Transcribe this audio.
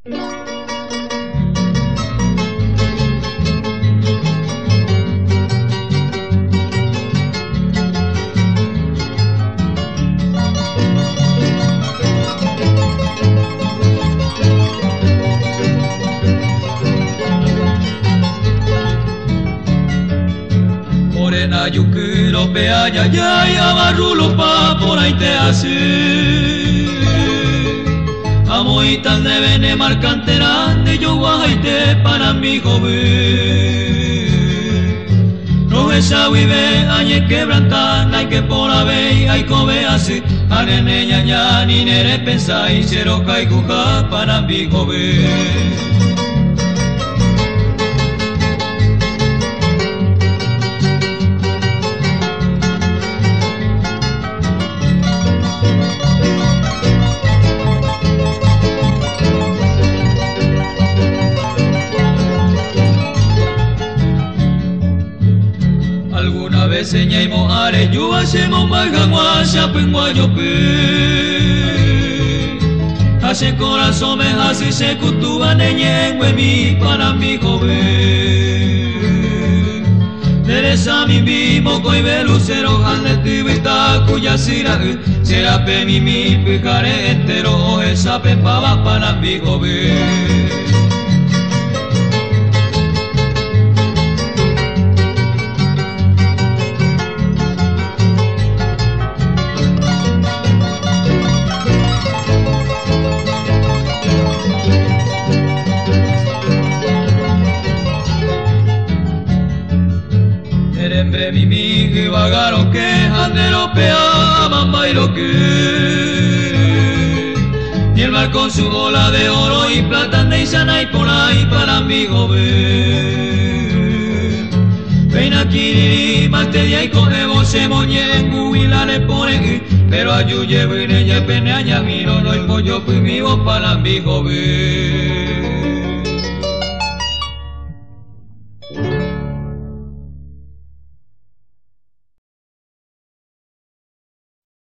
Morena yukiro pe ayayay abarrulo pa porãite asy. Amoĩta ndéve ne marcantera nde joguahaite para mi hovy. Rohechaguive añequebranta naike poravei aikove asy anene ñaña ni nerepensái che rohayhuha para mi hovy. Alguna vez ñaimo'ãre yuva chemombayhag̃ua chapyguajopy. Ha che korasõme hasy che kutúva ne ñe'ẽnguemi para mi hovy. Nderesamimbi mokõive lucero ha nde tyvyta kujasyra'y cherapemimi pyhare entero ohechapepáva para mi hovy. Nerembe mimi yvagaroke ha nderopea mambairoky. Ni el mar con su ola de oro y plata ndeichánai porãi para mi hovy. Péina kiriri mante iko'ẽvo chemoñe'ẽngugui la repore'ỹ pero aju jevyre jepe neañamírõ roipojopymívo para mi hovy.